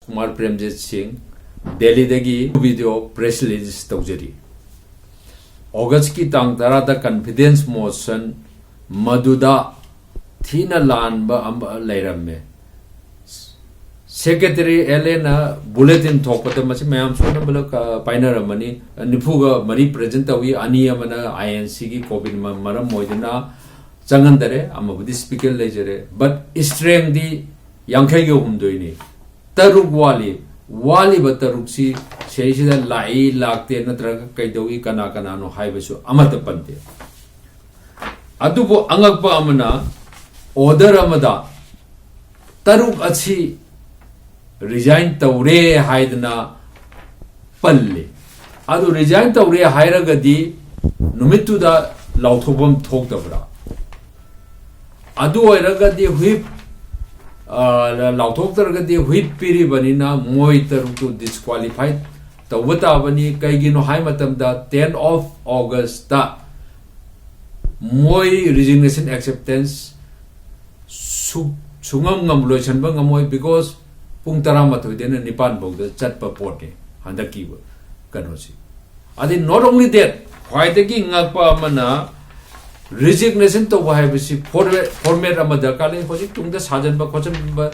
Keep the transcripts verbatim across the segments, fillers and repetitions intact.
ꯀꯨꯃꯥꯔ ꯄ꯭ꯔꯦꯝꯖꯤꯠ ꯁꯤꯡ, ꯗꯦꯜꯂꯤꯗꯒꯤ video press release ꯇꯧꯖꯔꯤ꯫ ꯑꯣꯒꯁꯀꯤ ꯇꯥꯡ ꯇꯔꯥꯗ confidence motion ꯃꯗꯨꯗ ꯊꯤꯅ ꯂꯥꯟꯕ ꯑꯃ ꯂꯩꯔꯝꯃꯦ꯫ Secretary ꯑꯦꯜ ꯑꯦꯅ bulletin ꯊꯣꯛꯄꯗ, ꯃꯁꯤ ꯃꯌꯥꯝ ꯁꯣꯏꯗꯅ ꯄꯥꯏꯅꯔꯝꯃꯅꯤ, ꯅꯤꯐꯨꯒ ꯃꯔꯤ present ꯇꯧꯏ, ꯑꯅꯤ ꯑꯃꯅ ꯑꯥꯏ ꯑꯦꯟ ꯁꯤꯒꯤ ꯀꯣꯚꯤꯗ ꯃꯔꯝ ꯑꯣꯏꯗꯨꯅ ꯆꯪꯍꯟꯗꯔꯦ, ꯑꯃꯕꯨꯗꯤ speaker ꯂꯩꯖꯔꯦ, but strengthꯗꯤ ꯌꯥꯡꯈꯩꯒ ꯍꯨꯝꯗꯣꯏꯅꯤ꯫ ꯇꯔꯨꯛ ꯋꯥꯠꯂꯤ꯫ ꯋꯥꯠꯂꯤꯕ ꯇꯔꯨꯛꯁꯤ ꯁꯤꯁꯤꯗ ꯂꯥꯛꯏ, ꯂꯥꯛꯇꯦ, ꯅꯠꯇ꯭ꯔꯒ ꯀꯩꯗꯧꯏ, ꯀꯅꯥ ꯀꯅꯥꯅꯣ ꯍꯥꯏꯕꯁꯨ ꯑꯃꯠꯇ ꯄꯟꯗꯦ꯫ ꯑꯗꯨꯕꯨ ꯑꯉꯛꯄ ꯑꯃꯅ, order ꯑꯃꯗ ꯇꯔꯨꯛ ꯑꯁꯤ resign ꯇꯧꯔꯦ ꯍꯥꯏꯗꯅ ꯄꯜꯂꯤ꯫ ꯑꯗꯨ resign ꯇꯧꯔꯦ ꯍꯥꯏꯔꯒꯗꯤ ꯅꯨꯃꯤꯠꯇꯨꯗ ꯂꯥꯎꯊꯣꯛꯐꯝ ꯊꯣꯛꯇꯕ꯭ꯔꯥ? ꯑꯗꯨ ꯑꯣꯏꯔꯒꯗꯤ whip, ꯑ, ꯂꯥꯎꯊꯣꯛꯇ꯭ꯔꯒꯗꯤ whip ꯄꯤꯔꯤꯕꯅꯤꯅ ꯃꯣꯏ ꯇꯔꯨꯛꯇꯨ disqualify ꯇꯧꯕ ꯇꯥꯕꯅꯤ꯫ ꯀꯩꯒꯤꯅꯣ ꯍꯥꯏ ꯃꯇꯝꯗ, ten of Augustꯇ ꯃꯣꯏ resignation acceptance ꯁꯨ-, ꯁꯨꯡꯉꯝ ꯉꯝ-, ꯂꯣꯏꯁꯤꯟꯕ ꯉꯝꯃꯣꯏ, because ꯄꯨꯡ ꯇꯔꯥꯃꯥꯊꯣꯏꯗꯩꯅ ꯅꯤꯄꯥꯟ ꯐꯥꯎꯗ ꯆꯠꯄ ꯄꯣꯠꯅꯤ ꯍꯟꯗꯛꯀꯤ ꯀꯩꯅꯣꯁꯤ꯫ ꯑꯗꯩ not only that, ꯈ꯭ꯋꯥꯏꯗꯒꯤ ꯉꯛꯄ ꯑꯃꯅ, resignation ꯇꯧꯕ ꯍꯥꯏꯕꯁꯤ format, format ꯑꯃ ꯗꯔꯀꯥꯔ ꯂꯩ꯫ ꯍꯧꯖꯤꯛ ꯇꯨꯡꯗ ꯁꯥꯖꯟꯕ ꯈꯣꯠꯆꯟꯕ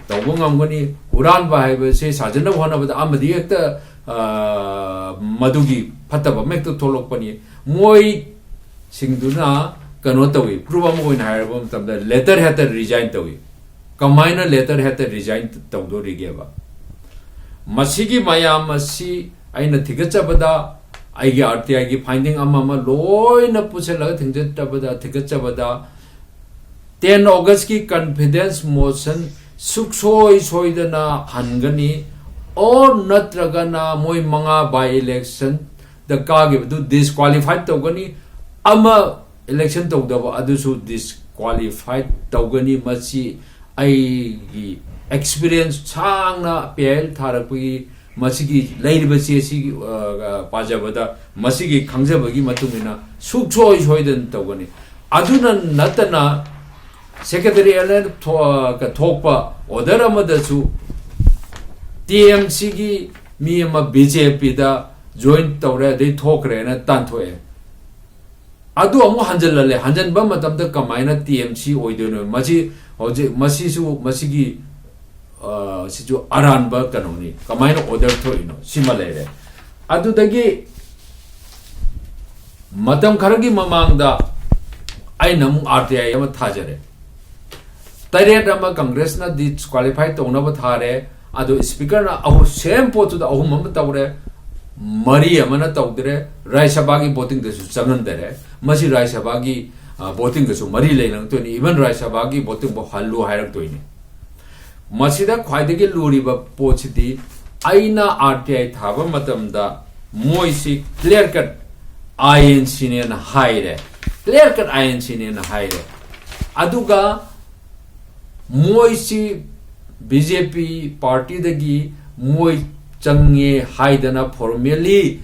ꯇꯧꯕ ꯉꯝꯒꯅꯤ꯫ ꯍꯨꯔꯥꯟꯕ ꯍꯥꯏꯕꯁꯤ ꯁꯥꯖꯟꯅꯕ ꯍꯣꯠꯅꯕꯗ ꯑꯃꯗꯤ ꯍꯦꯛꯇ, ꯑ, ꯃꯗꯨꯒꯤ ꯐꯠꯇꯕ ꯑꯃ ꯍꯦꯛꯇ ꯊꯣꯛꯂꯛꯄꯅꯤ꯫ ꯃꯣꯏꯁꯤꯡꯗꯨꯅ ꯀꯩꯅꯣ ꯇꯧꯏ, group ꯑꯃ ꯑꯣꯏꯅ ꯍꯥꯏꯔꯕ ꯃꯇꯝꯗ letter headꯇ resign ꯇꯧꯏ꯫ ꯀꯃꯥꯏꯅ letter headꯇ resign ꯇꯧꯗꯣꯔꯤꯒꯦꯕ? ꯃꯁꯤꯒꯤ ꯃꯌꯥꯝ ꯑꯁꯤ ꯑꯩꯅ ꯊꯤꯒꯠꯆꯕꯗ, ꯑꯩꯒꯤ ꯑꯥꯔ ꯇꯤ ꯑꯥꯏꯒꯤ finding ꯑꯃ ꯑꯃ ꯂꯣꯏꯅ ꯄꯨꯁꯤꯜꯂꯒ ꯊꯤꯒꯠꯆꯕꯗ, ꯊꯤꯒꯠꯆꯕꯗ, ten Augustꯀꯤ confidence motion ꯁꯨꯛꯁꯣꯏ ꯁꯣꯏꯗꯅ ꯍꯟꯒꯅꯤ, or ꯅꯠꯇ꯭ꯔꯒꯅ ꯃꯣꯏ ꯃꯉꯥ by electionꯗ ꯀꯥꯈꯤꯕꯗꯨ disqualify ꯇꯧꯒꯅꯤ, ꯑꯃ election ꯇꯧꯗꯕ ꯑꯗꯨꯁꯨ disqualify ꯇꯧꯒꯅꯤ꯫ ꯃꯁꯤ ꯑꯩꯒꯤ experience ꯁꯥꯡꯅ ꯄꯤ ꯑꯥꯏ ꯑꯦꯜ ꯊꯥꯔꯛꯄꯒꯤ ꯃꯁꯤꯒꯤ ꯂꯩꯔꯤꯕ ꯆꯦ ꯑꯁꯤꯒꯤ, ꯑ, ꯑ, ꯄꯥꯖꯕꯗ ꯃꯁꯤꯒꯤ ꯈꯪꯖꯕꯒꯤ ꯃꯇꯨꯡ ꯏꯟꯅ ꯁꯨꯛꯁꯣꯏ ꯁꯣꯏꯗꯅ ꯇꯧꯒꯅꯤ꯫ ꯑꯗꯨꯅ ꯅꯠꯇꯅ Secretary ꯑꯦꯜ ꯑꯦꯟ ꯊꯣ-, ꯑ, ꯊꯣꯛꯄ order ꯑꯃꯗꯁꯨ ꯇꯤ ꯑꯦꯝ ꯁꯤꯒꯤ ꯃꯤ ꯑꯃ ꯕꯤ ꯖꯦ ꯄꯤꯗ ꯖꯣꯏꯟ ꯇꯧꯔꯦ, ꯑꯗꯩ ꯊꯣꯛꯈ꯭ꯔꯦꯅ ꯇꯥꯟꯊꯣꯛꯑꯦ꯫ ꯑꯗꯨ ꯑꯃꯨꯛ ꯍꯟꯖꯜꯍꯜꯂꯦ꯫ ꯍꯟꯖꯟꯕ ꯃꯇꯝꯗ ꯀꯃꯥꯏꯅ ꯇꯤ ꯑꯦꯝ ꯁꯤ ꯑꯣꯏꯗꯣꯏꯅꯣ? ꯃꯁꯤ ꯍꯧꯖꯤꯛ, ꯃꯁꯤꯁꯨ, ꯃꯁꯤꯒꯤ, ꯑ, ꯁꯤꯁꯨ ꯑꯔꯥꯟꯕ ꯀꯩꯅꯣꯅꯤ꯫ ꯀꯃꯥꯏꯅ ꯑꯣꯔꯗꯔ ꯊꯣꯛꯏꯅꯣ? ꯁꯤꯃ ꯂꯩꯔꯦ꯫ ꯑꯗꯨꯗꯒꯤ ꯃꯇꯝ ꯈꯔꯒꯤ ꯃꯃꯥꯡꯗ ꯑꯩꯅ ꯑꯃꯨꯛ ꯑꯥꯔ ꯇꯤ ꯑꯥꯏ ꯑꯃ ꯊꯥꯖꯔꯦ꯫ ꯇꯔꯦꯠ ꯑꯃ ꯀꯪꯒ꯭ꯔꯦꯁꯅ ꯗꯤꯁꯀ꯭ꯋꯥꯂꯤꯐꯥꯏ ꯇꯧꯅꯕ ꯊꯥꯔꯦ꯫ ꯑꯗꯣ ꯁ꯭ꯄꯤꯀꯔꯅ ꯑꯍꯨꯝ, ꯁꯦꯝ ꯄꯣꯠꯇꯨꯗ ꯑꯍꯨꯝ ꯑꯃ ꯇꯧꯔꯦ, ꯃꯔꯤ ꯑꯃꯅ ꯇꯧꯗ꯭ꯔꯦ, ꯔꯥꯖ꯭ꯌ ꯁꯚꯥꯒꯤ ꯚꯣꯇꯤꯡꯗꯁꯨ ꯆꯪꯍꯟꯗꯔꯦ꯫ ꯃꯁꯤ ꯔꯥꯖ꯭ꯌ ꯁꯚꯥꯒꯤ, ꯑ, ꯚꯣꯇꯤꯡꯒꯁꯨ ꯃꯔꯤ ꯂꯩꯅꯔꯛꯇꯣꯏꯅꯤ, ꯏꯚꯟ ꯔꯥꯖ꯭ꯌ ꯁꯚꯥꯒꯤ ꯚꯣꯇꯤꯡꯐꯥꯎ ꯍꯜꯂꯨ ꯍꯥꯏꯔꯛꯇꯣꯏꯅꯤ꯫ ꯃꯁꯤꯗ ꯈ꯭ꯋꯥꯏꯗꯒꯤ ꯂꯨꯔꯤꯕ ꯄꯣꯠꯁꯤꯗꯤ, ꯑꯩꯅ ꯑꯥꯔ ꯇꯤ ꯑꯥꯏ ꯊꯥꯕ ꯃꯇꯝꯗ ꯃꯣꯏꯁꯤ ꯀ꯭ꯂꯤꯌꯥꯔ ꯀꯠ ꯑꯥꯏ ꯑꯦꯟ ꯁꯤꯅꯦꯅ ꯍꯥꯏꯔꯦ, ꯀ꯭ꯂꯤꯌꯥꯔ ꯀꯠ ꯑꯥꯏ ꯑꯦꯟ ꯁꯤꯅꯦꯅ ꯍꯥꯏꯔꯦ꯫ ꯑꯗꯨꯒ ꯃꯣꯏꯁꯤ ꯕꯤ ꯖꯦ ꯄꯤ ꯄꯥꯔꯇꯤꯗꯒꯤ ꯃꯣꯏ ꯆꯪꯉꯦ ꯍꯥꯏꯗꯅ ꯐꯣꯔꯃꯦꯜꯂꯤ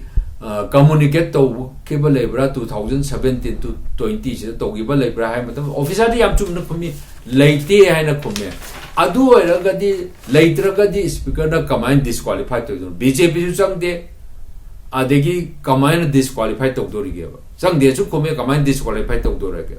ꯀꯝꯃꯨꯅꯤꯀꯦꯠ ꯇꯧꯈꯤꯕ ꯂꯩꯕ꯭ꯔꯥ? ꯇꯨ ꯊꯥꯎꯖꯟ ꯁꯕꯦꯟꯇꯤꯟ ꯇꯨ ꯇ꯭ꯋꯦꯟꯇꯤꯁꯤꯗ ꯇꯧꯈꯤꯕ ꯂꯩꯕ꯭ꯔꯥ ꯍꯥꯏꯕ ꯃꯇꯝꯗ, ꯑꯣꯐꯤꯁꯥꯔꯗꯤ ꯌꯥꯝ ꯆꯨꯝꯅ ꯈꯨꯝꯃꯤ, "ꯂꯩꯇꯦ" ꯍꯥꯏꯅ ꯈꯨꯝꯃꯦ꯫ ꯑꯗꯨ ꯑꯣꯏꯔꯒꯗꯤ, ꯂꯩꯇ꯭ꯔꯒꯗꯤ ꯁ꯭ꯄꯤꯀꯔꯅ ꯀꯃꯥꯏꯅ ꯗꯤꯁꯀ꯭ꯋꯥꯂꯤꯐꯥꯏ ꯇꯧꯗꯣꯏꯅꯣ? ꯕꯤ ꯖꯦ ꯄꯤꯁꯨ ꯆꯪꯗꯦ, ꯑꯗꯒꯤ ꯀꯃꯥꯏꯅ ꯗꯤꯁꯀ꯭ꯋꯥꯂꯤꯐꯥꯏ ꯇꯧꯗꯣꯔꯤꯒꯦꯕ? ꯆꯪꯗꯦꯁꯨ ꯈꯨꯝꯃꯦ, ꯀꯃꯥꯏꯅ ꯗꯤꯁꯀ꯭ꯋꯥꯂꯤꯐꯥꯏ ꯇꯧꯗꯣꯔꯤꯒꯦ?